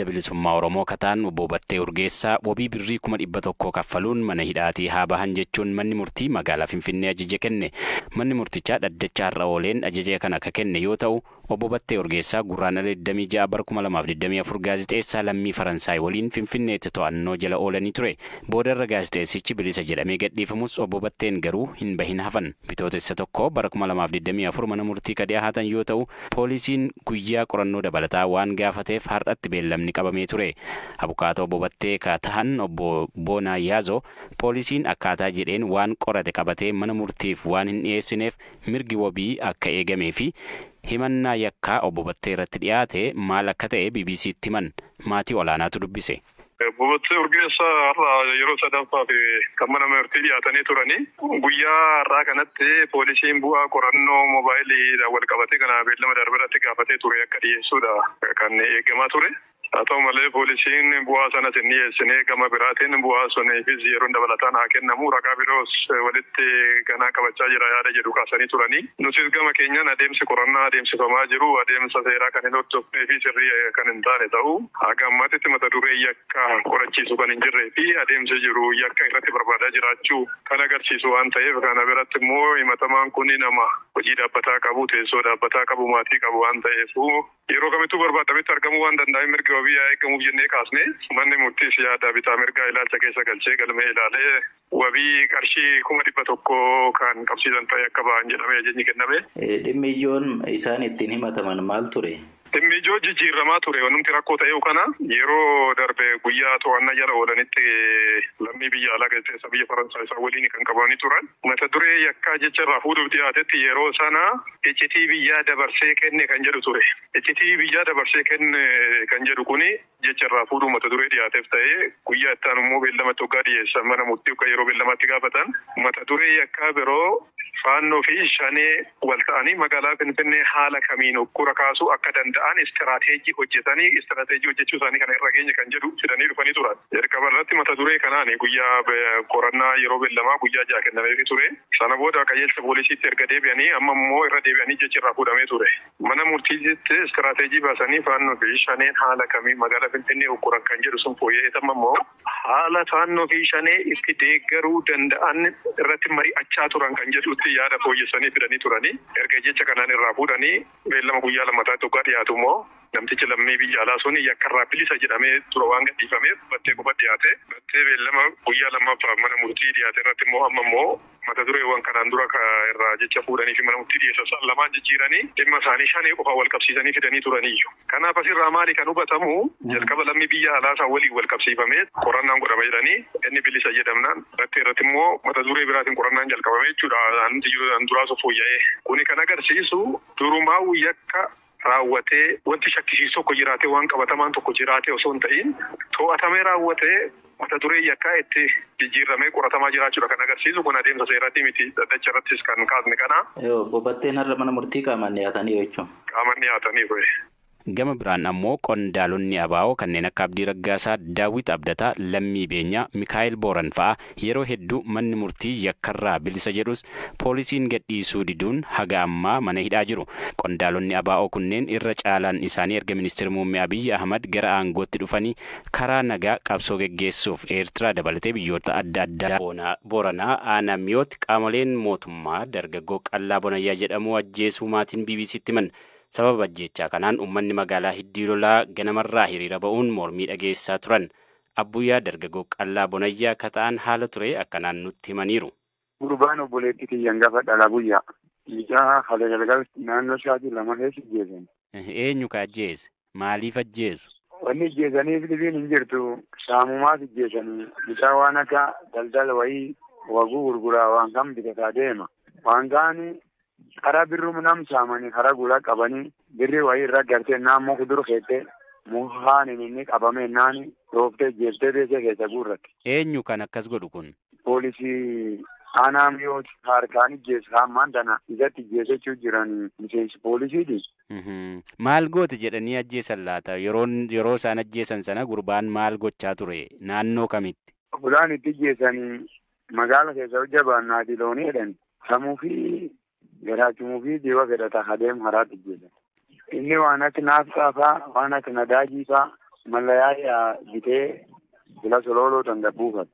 Bilisummaa Oromoo kataan obbo Battee Urgeessaa wabii birrii 100,000 kaffaluun mana hidhaatii haa bahan jechuun manni murtii magaalaa Finfinnee ajaja kenne. Manni murtichaa dhaddacha har'a ooleen ajaja kana akka kenne yoo ta'u, obbo Battee Urgeessaa Gurraandhala 26 bara 2024 gaazexeessaa lammii Faransaay waliin Finfinneetti to'annoo jala oolanii ture. Boodarra gaazexeessichi bilisa jedhamee gadhiifamus obbo Batteen garuu hin bahin hafan. Bitootessa 1 bara 2024 mana murtii ka dhiyaatan yoo ta'u, poolisiin guyyaa qorannoo dabalataa waan gaafateef har'atti beellamni qabamee ture. Abukaatoo obbo Battee ka tahan obbo Boonaa Yaazoo poolisiin akkaataa jedheen waan qorate qabatee mana murtiif waan hin dhiyeessineef mirgi wabii akka eegamee fi himannaa yakkaa obbo Battee irratti dhiyaate maal akka ta'e BBCtti himan. Maatii olaanaatu dubbise. Obbo Battee Urgeessaa har'a yeroo sadaffaaf kan mana murtii dhiyaatanii turanii guyyaa har'aa kanatti poolisiin bu'aa qorannoo moobaayiliidhaan wal qabatee kana beellama darbe irratti gaafatee ture akka dhiyeessuudha kan eegamaa ture. Haa ta'u malee poolisiin bu'aa sanas hin dhiyeessine, gama biraatiin bu'aa suniifis yeroon dabalataan haa kennamu, ragaa biroos walitti ganaa qabachaa jira yaada jedhu kaasanii turanii. Nutis gama keenyaan adeemsi qorannaa adeemsifamaa jiru adeemsa seeraa kan hin hordofnee fi sirrii kan hin taane ta'u, haga ammaatitti mata duree yakka qorachiisu kan hin jirree fi adeemsi jiru yakka irratti barbaadaa jiraachuu kan agarsiisu waan ta'eef, kana biratti immoo himatamaan kun nama hojii dhaabbataa qabu, teessoo dhaabbataa qabu, maatii qabu waan ta'eef yeroo kamittuu barbaadametti argamuu waan danda'eef mirgi wabii haa eegamuuf jennee kaasne. Manni murtiis yaada bitaa mirgaa ilaalcha keessa galchee galmee ilaalee wabii qarshii 100,000 kan qabsiisan ta'e akka ba'an jedhamee ajajni kenname. Dhimmi ijoon isaan ittiin himataman maal ture? Dhimmi ijoo jijjiiramaa ture. Wanumti rakkoo ta'e kana yeroo darbe guyyaa to'annaa jala oolanitti lammii biyya alaa gaazexeessaa biyya Faransaay isaan waliin kan qabamanii turan. Mata duree yakkaa jecha irraa fuudhuuf dhiyaatetti yeroo sana iccitii biyyaa dabarsee kenne kan jedhu ture. Iccitii biyyaa dabarsee kenne kan jedhu kuni jecha irraa fuudhuu mata duree dhiyaateef ta'ee, guyyaa itti aanu immoo beellamatti hoggaa dhiyeessan, mana murtii hoggaa yeroo beellamaatti gaafatan, mata duree yakkaa biroo Faannoo fi Shanee wal ta'anii magaalaa Finfinnee haala kamiin hokkora kaasuu akka danda'an istiraateejii hojjetanii istiraateejii hojjechuu isaanii kana irra geenye kan jedhu fidanii dhufanii turan. Jalqaba irratti mata duree kanaan guyyaa qorannaa yeroo beellamaa guyyaa 6 kennameefii ture. Sana booda qajeelcha poolisiitti erga deebi'anii amma immoo irra deebi'anii jechi irraa fuudhamee ture. Mana murtiitti istiraateejii baasanii Faannoo fi Shaneen haala kamiin magaalaa Finfinnee hokkoran kan jedhu sun fooyya'ee amma immoo haala Faannoo fi Shanee itti deeggaruu danda'an irratti mari'achaa turan kan jedhutti yaada fooyyessanii fidanii turanii. Erga jecha kanaan irraa fuudhanii beellama guyyaa lammataatti hoggaa dhiyaatu immoo namtichi lammii biyya alaa sun yakkarraa bilisa jedhamee tura waan gadhiifameef Battee qofa dhiyaate. Battee beellama guyyaa lammaffaaf mana murtii dhiyaate irratti immoo amma immoo mata dureewwan kanaan dura irraa jecha fuudhanii fi mana murtii dhiyeessan san lamaan jijjiiranii dhimma isaanii Shanee qofaan wal qabsiisanii fidanii turaniiyyu. Kanaaf asirraa maali kan hubatamu? Jalqaba lammii biyya alaa san waliin wal qabsiifamee qorannaan godhama jedhanii inni bilisa jedhamnaan Battee irratti immoo mata duree biraatiin qorannaan jalqabame jechuudha. An duraa sun fooyya'ee. Kuni kan agarsiisu durumaa'uu yakka raawwatee wanti shakkisiisu tokko jiraatee, waan qabatamaan tokko jiraatee osoo hin ta'in, to'atamee raawwatee mata duree yakkaa itti jijjiirramee qoratamaa jiraachuudha kan agarsiisu. Kun adeemsa seeraatii miti, dhaddacha irrattis kan kaasne kana. Obbo Batteen har'a mana murtii qaamaan dhiyaataniiru jechuun. Qaamaan dhiyaataniiru. Gama biraan ammoo qondaalonni ABO kanneen akka Abdii Raggaasaa, Daawwit Abdataa, Lammii Beenyaa, Mikaa'el Booran fa'a yeroo hedduu manni murtii yakkarraa bilisa jedhus poolisiin gadhiisuu diduun haga ammaa mana hidhaa jiru. Qondaalonni ABO kunneen irra caalaan isaanii erga Ministeerri Muummee Abiyyi Ahmad gara aangootti dhufanii karaa nagaa qabsoo geggeessuuf Eertiraa dabalatee biyyoota adda addaa. Booranaa aanaa Miyootti qaamoleen mootummaa dargaggoo Qallaa Bonayyaa jedhamu ajjeesuu maatiin BBCtti himan. Sababa ajjeechaa kanaan uummanni magaalaa Hiddii Lolaa ganamarraa hiriira ba'uun mormii dhageessisaa turan. Abbuyyaa dargaggoo Qallaa Bonayyaa akka ta'an haala ture akkanaan nutti himaniiru. Gurbaan obboleettii kiyyan gaafa dhala guyyaa. Ijaa haala galgal naannoo sa'aatii 2 keessa ajjeesan. Eenyu ka ajjeese? Maaliif ajjeesu? Wanni ajjeesaniif dhibiin hin jirtu. Saamumaaf ajjeesanii. Mucaa waan akka daldala wayii waguu gurguraa waan kan bitataa deema. Waan kaani karaa birruu nam saamanii karaa gulaa qabanii birrii wayii irra gartee naan muka dur keette muka haaniin inni qabamee naani dhooftee jeeftee beesee keessa guurratte. Eenyu kan akkas godhu kun? Poolisii aanaa Miyooti harkaan ijjeessa hammaan tana isatti ijjeessachuu jiran miseensi poolisiiti. Maal goote jedhanii ajjeesan laata? Yeroo isaan ajjeesan sana gurbaan maal gochaa ture? Naannoo kamitti? Fulaan itti ijjeessanii magaala keessa hojja baannaatii loonii jedhan. Samuu fi garaachumuu fi diiwa fedhata adeemu haraatti ijjeessan. Inni waan akka naafxaa faa, waan akka nadaajii faa Mallayaa bitee bila solooloo tan buufate.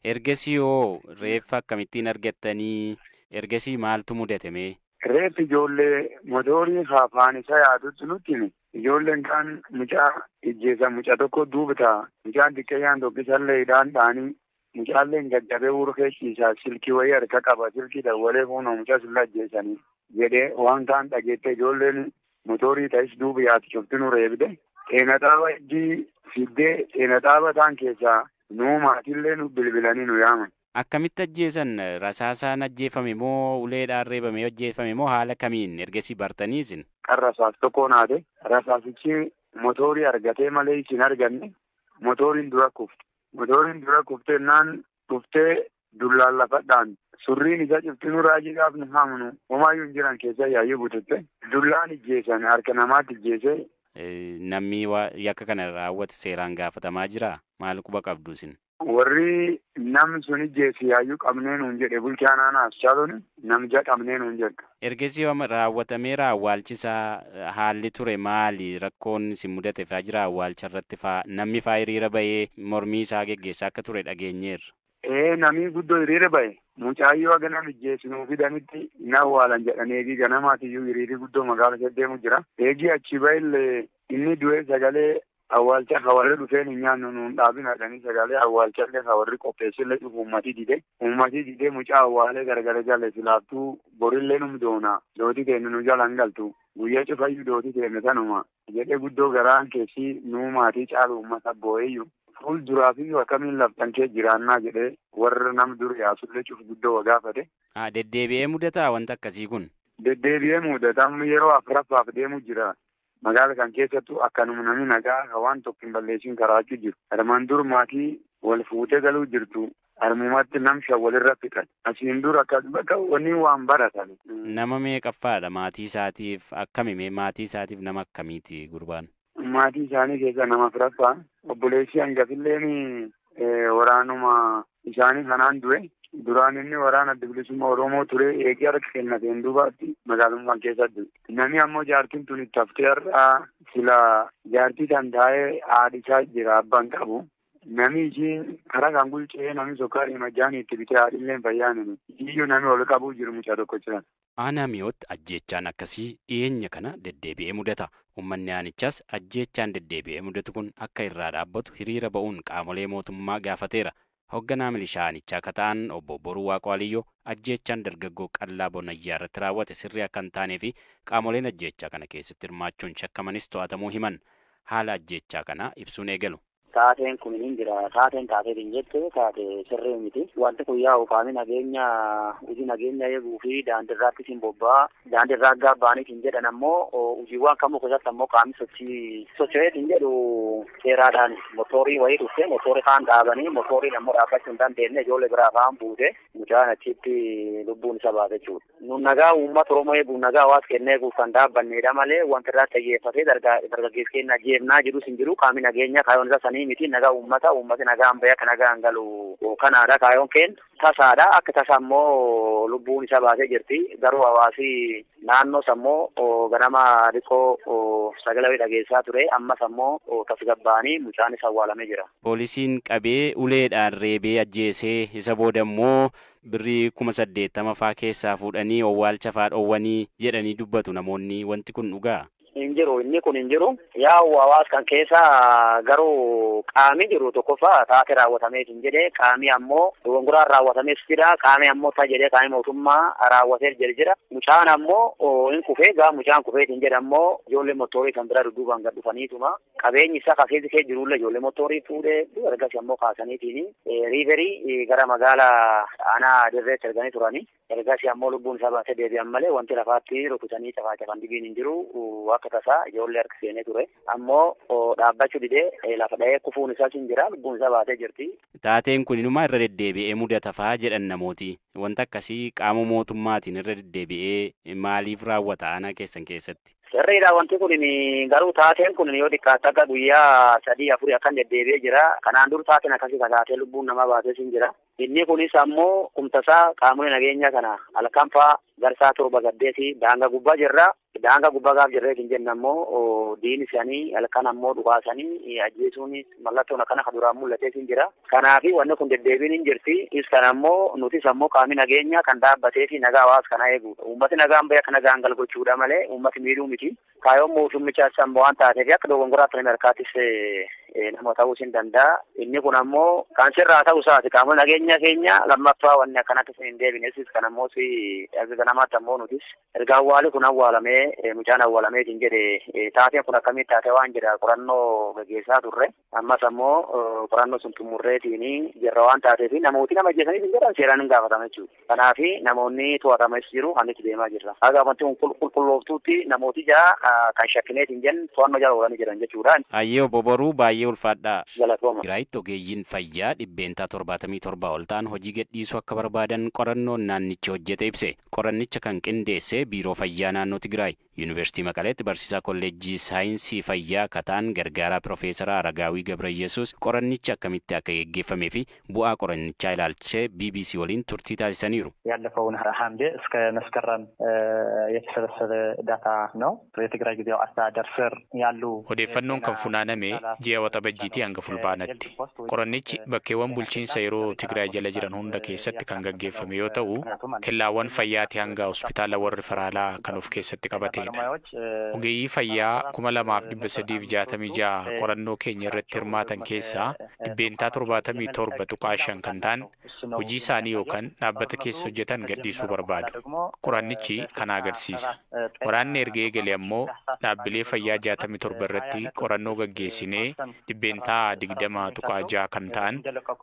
Ergasii hoo reeffa akkamittiin argattanii ergasii maaltu mudate mee? Reeffi ijoollee motoorii faafaan isa yaatutti nutti hime. Ijoolleen kaan mucaa ijjeessa mucaa tokko duuba ta'a. Mucaan xiqqeeyyaan tokko isallee hidhaan ta'anii mucaalleen gaggabee urkeessiisaa silkii wayii harka qaba silkii dawwalee fuunoo mucaa sulla ajjeessanii jedhee waan kaan dhageette ijoolleen motoorii ta'is duuba yaatu cufti nu reebde. Xeena xaaba ijji fiddee xeena xaaba ta'an keessaa nuu maatillee nu bilbilanii nu yaaman. Akkamitti ajjeesan? Rasaasaan ajjeefame moo uleedhaan reebamee ajjeefame moo haala kamiin ergasii bartanii isin? Kan rasaas tokko naate rasaasichi motoorii argatee malee isin arganne motooriin dura kufte. Motooriin dura kuftee naan kuftee dullaan lafadhaan surriin isa cuftinuu raajii gaafni haamnu homaayyuu hin jiran keessa yaayyuu butette dullaan ijjeessan harka namaatti ijjeesee. Namni yakka kana raawwate seeraan gaafatamaa jiraa? Maal quba qabdu isin? Warri namni sun ijjeesse yaayyuu qabnee nuun jedhe bulchaan aanaa Aschaaloon namja qabnee nuun jedhe. Ergasii raawwatameera awwaalchisaa haalli ture maali? Rakkoon isin mudate faa jira awwaalcha irratti faa namni faa hiriira bahee mormii isaa geggeessaa akka ture dhageenyeerra. Ee namni guddoo hiriira bahe mucaayyoo haga nama ijjeessinuu fidanitti hin awwaalan jedhan eegii ganamaatiyyuu hiriirri guddoo magaala keessa deemu jira. Eegii achi bahillee inni du'ee sagalee awwaalcha hawarri dhufeen hin nyaannu nuun dhaabin hadhanii sagalee awwaalchallee hawarri qopheessillee dhufu uummatii dide. Uummatii didee mucaa awwaalee gargara jale silaaftuu borillee num doona dooti teenne nu jalan galtu guyyaa cufayyuu dooti teenne tanuma jedhee guddoo garaan keessi nuu maatii caalu uummata boo'eeyyu. Fuul duraafiyyuu akkamiin laftan kee jiraannaa jedhee warra nam dur yaasullee cufu guddoo gaafate. Deddeebi'ee mudataa wanta akkasii kun? Deddeebi'ee mudata yeroo afuraffaaf deemu jira. Magaala kan keessattuu akkanuma namni nagaa waan tokko hin balleessin karaachuu jiru. Armaan dur maatii wal fuutee galuu jirtu. Armumatti nam shan walirra fixan. Asiin dur akka bakka wanni waan baratan. Nama meeqaffaadha maatii isaatiif akkami maatii isaatiif nama akkamiiti gurbaan? Maatii isaanii keessaa nama afuraffaa. Obboleessi hangafilleen waraanuma isaanii kanaan du'e. Duraan inni waraana adda bilisummaa Oromoo ture eegee harka kennateen duubaatti magaalummaan keessa du'e. Namni ammoo jaartiin tun itti haftee har'aa sila jaartii kan taa'ee haadhisaa jira abbaan qabu. Namni ishiin karaa kan gulcee namni sokkaarii majjaanii itti bitee haadhillee fayyaan iyyuu namni ol qabuu jiru mucaa tokko jiran. Aanaa mi'ootti ajjeechaan akkasii dhiyeenya kana deddeebi'ee mudata. Uummanni aanichaas ajjeechaan deddeebi'ee mudatu kun akka irraa dhaabbatu hiriira ba'uun qaamolee mootummaa gaafateera. Hoogganaa milishaa aanichaa akka ta'an obbo Boruu Waaqwaaliyyoo ajjeechaan dargaggoo Qallaa Bonayyaa irratti raawwate sirrii akka hin taanee fi qaamoleen ajjeechaa kana keessatti hirmaachuun shakkamanis to'atamuu himan. Haala ajjeechaa kana ibsuun eegalu. Taateen kun hin jira. Taateen taateen hin jette taate sirrii miti. Wanti kun yaa'u qaamni nageenya hojii nageenya eeguu fi daandiirraatti siin bobba'aa. Daandiirraa gaabbaanii hin jedhan ammoo hojiiwwan kamuu keessatti ammoo qaamni sochii socho'ee hin jedhu seeraadhaan motoorii wayii dhuftee motoorii kaan dhaabanii motooriin ammoo dhaabbachuu hin dandeenye ijoollee biraa kaan buute mucaan achitti lubbuun isa baate jechuudha. Nu nagaa uummata Oromoo eeguuf nagaa hawaasa kennee eeguuf kan dhaabbannedha malee wanti irraa xiyyeeffatee dargaggeessa keenya jeefnaa jedhus hin jiru qaamni nageenya kaayoon isaa sanii miti nagaa uummata uummati nagaan bahee akka nagaan galu kanaadha kaayoon keenya tasaadha akka tasa ammoo lubbuun isa baasee jirti garuu hawaasi naannoos ammoo ganama xiqqoo sagalee dhageessaa ture ammas ammoo tasgabbaanii mucaan isa awwaalamee jira. Poolisiin qabee uleedhaan reebee ajjeesee isa booda immoo birrii 80,000 faa keessaa fuudhanii owwaalcha faa dhoowwanii jedhanii dubbatu namoonni wanti kun dhugaa? Hin jiru inni kun hin jiru yaa'u hawaasa kan keessa garuu qaamni jiru tokkoffaa taate raawwatameet hin jedhe qaamni ammoo dogongoraan raawwatamees jira qaamni ammoo ta jedhee qaamni mootummaa raawwateef jedhe jira mucaan ammoo hin kufee gaa mucaan kufeet hin jedhe ammoo ijoollee mottoorii kan bira dudduubaan gad dhufaniituma qabeenyi isaa kafeeti kee jirullee ijoollee mottoorii fuudhee ergasii ammoo kaasaniitiin riiverii gara magaala aanaa dirreetti erganii turani ergasii ammoo lubbuun isaa baatee deebi'an malee wanti lafaatti rukutanii cafaa dibiin hin jiru akka tasaa ijoollee harka seenee ture ammoo dhaabbachuu didee lafa dha'ee kufuun isaa hin jira lubbuun isaa baatee jirti. Taateen kun inumaa irra deddeebi'ee mudata fa'aa jedhan namooti. Wanta akkasii qaama mootummaatiin irra deddeebi'ee maaliif raawwata aanaa keessan keessatti? Sirriidha wanti kun garuu taateen kun yoo xiqqaate akka guyyaa 3-4 akkan deddeebi'ee jira. Kanaan dur taateen akkasii taatee lubbuun namaa baatee hin jira. Inni kunis ammoo kumtasaa qaamolee nageenya kana halkan fa'aa garsaa 7 8 daangaa gubbaa jirra. Daangaa gubbaa gaaf jirree hin jenne ammoo diin isaanii halkan ammoo dhukaasanii ajjeesuun mallattoon akkana kan duraan mul'atee hin jira. Kanaafi wanni kun deddeebiin hin jirti. Is kan ammoo nutis ammoo qaamni nageenya kan dhaabbatee fi nagaa hawaasa kanaa eeguudha. Uummati nagaan bahee akka nagaan galgochuudha malee uummati miidhuu miti. Kaayyoon mootummichaas ammoo waan taateef akka dogongoraatti nama harkaattis nama ta'uus hin danda'a. Inni kun ammoo kan sirraa ta'uu isaati. Qaamni nageenya keenya lammaffaa wanni akkanatti hin deebine. Kan ammoo si ganamaatti ammoo nutis erga awwaali kun awwaalamee mucaan awwaalameetiin jedhe taateen kun akkamitti taatee waan jedha qorannoo gaggeessaa turre. Ammas ammoo qorannoo sun xumurreetiin jirra waan taateef namooti nama ajjeesaniif hin jedhan seeraan hin gaafatama jechuudha. Kanaaf namoonni to'atamas jiru kan itti deemaa jirra. Haga wanti kun qulqullooftuutti namooti ja'a kan shakkineetiin jennu to'annoo jala oolanii jiran jechuudha. Ayyee obbo Boruu baay'ee ulfaadhaa. Galatooma. Tigraayitti ogeeyyiin fayyaa 77% ol ta'an hojii gadhiisuu akka barbaadan qorannoon naannichi hojjete ibse. Qorannicha kan qindeesse Biiroo Fayyaa Naannoo Tigraay. Yuunivarsiitii Maqaleetti barsiisaa kolleejjii saayinsii fayyaa kataan gargaaraa Piroofeesara Aragaawii Gabrayyesuus qorannichi akkamitti akka geggeeffamee fi bu'aa qorannichaa ilaalchisee BBC waliin turtii taasisaniiru. ያለፈውን ሐምሌ እስከ መስከረም የተሰበሰበ ዳታ ነው። የትግራይ ጊዜያዊ አስተዳደር ስር ያሉ Odeeffannoon kan funaaname ji'a Waxabajjiitii hanga Fulbaanatti. Qorannichi bakkeewwan bulchiinsa yeroo Tigraay jala jiran hunda keessatti kan gaggeeffame yoo ta'u, kellaawwan fayyaatii hanga hospitaala warri Faraalaa kan of keessatti qabatedha. Ogeeyyii fayyaa 2366 qorannoo keenya irratti hirmaatan keessaa 77.5% kan ta'an hojii isaanii yookaan dhaabbata keessa hojjetan gadhiisuu barbaadu. Qorannichi kana agarsiisa. Waraanni erga eegale ammoo dhaabbilee fayyaa 67 irratti qorannoo gaggeessinee 20.6% kan ta'an